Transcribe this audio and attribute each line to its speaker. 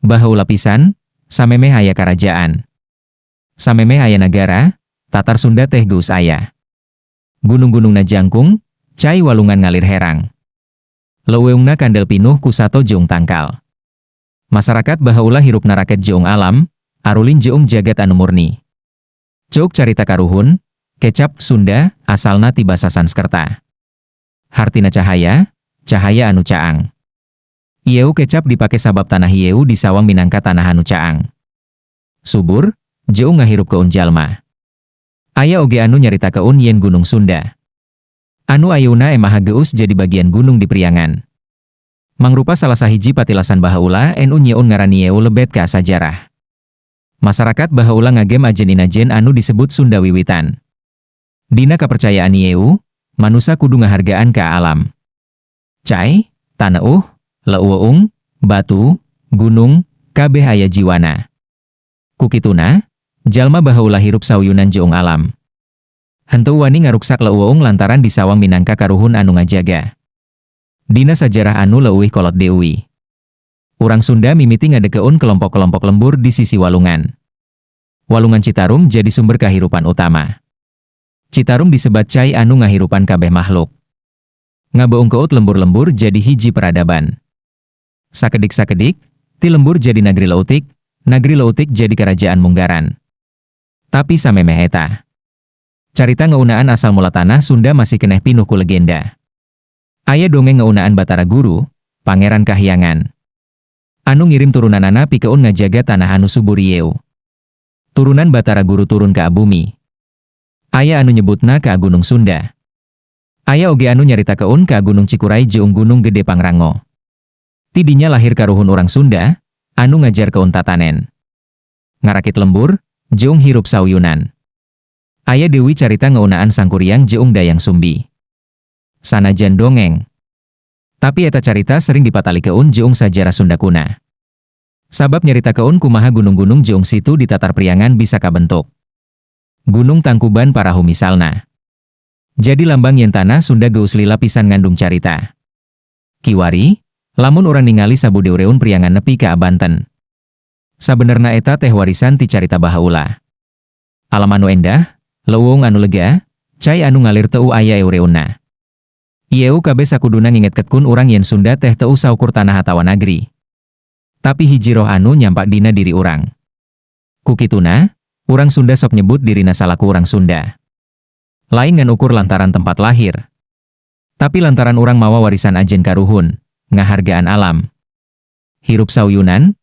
Speaker 1: Baheula pisan, samemeh aya karajaan. Samemeh aya nagara, Tatar Sunda teh geus aya. Gunung-gunungna jangkung, cai walungan ngalir herang. Leuweungna kandel pinuh ku sato jeung tangkal. Masyarakat baheula hirupna raket jeung alam, arulin jeung jagat anu murni. Ceuk carita karuhun, kecap Sunda asalna ti basa Sanskerta. Hartina cahaya, cahaya anu caang. Ieu kecap dipake sabab tanah ieu disawang minangka tanah anu caang. Subur, jeung ngahirupkeun jalma. Aya oge anu nyaritakeun yen Gunung Sunda anu ayeuna emaha geus jadi bagian gunung di Priangan mangrupa salah sahiji patilasan baheula nu nyieun ngaran ieu lebet ka sajarah. Masyarakat baheula ngagem ajen-inajen anu disebut Sunda Wiwitan. Dina kapercayaan ieu, manusa kudu ngahargaan ka alam. Cai, taneuh, leuweung, batu, gunung, kabeh aya jiwana. Kukituna, jalma baheula hirup sauyunan jeung alam. Henteu wani ngaruksak leuweung lantaran disawang minangka karuhun anu ngajaga. Dina sajarah anu leuwih kolot deui, urang Sunda mimiti ngadekeun kelompok-kelompok lembur di sisi walungan. Walungan Citarum jadi sumber kahirupan utama. Citarum disebat cai anu ngahirupan kabeh makhluk. Ngabeungkeut lembur-lembur jadi hiji peradaban. Sakedik-sakedik, ti lembur jadi nagri leutik, nagri leutik jadi kerajaan munggaran. Tapi samemeh eta, carita ngeunaan asal mula tanah Sunda masih keneh pinuh ku legenda. Aya dongeng ngeunaan Batara Guru, Pangeran Kahyangan anu ngirim turunanana pikeun ngajaga tanah anu subur ieu. Turunan Batara Guru turun ka bumi. Aya anu nyebutna ka Gunung Sunda. Aya oge anu nyaritakeun ka Gunung Cikuray jeung Gunung Gede Pangrango. Tidinya lahir karuhun urang Sunda, anu ngajarkeun tatanen, ngarakit lembur, jeung hirup sauyunan. Aya deui carita ngeunaan Sangkuriang jeung Dayang Sumbi. Sanajan dongeng, tapi eta carita sering dipatalikeun jeung sajarah Sunda kuna. Sabab nyaritakeun kumaha gunung-gunung jeung situ di Tatar Priangan bisa kabentuk. Gunung Tangkuban Parahu misalna. Jadi lambang yen tanah Sunda geus lila pisan ngandung carita. Kiwari, lamun urang ningali sabudeureun Priangan nepi ka Banten, sabenerna eta teh warisan ti carita baheula. Alam anu endah, leuweung anu lega, cai anu ngalir teu aya eureunna. Ieu kabeh sakuduna ngingetkeun urang yen Sunda teh teu saukur tanah atawa nagri, tapi hiji roh anu nyampak dina diri urang. Kukituna, urang Sunda sok nyebut dirina salaku urang Sunda. Lain ngan ukur lantaran tempat lahir, tapi lantaran urang mawa warisan ajen karuhun, ngahargaan alam, hirup sauyunan,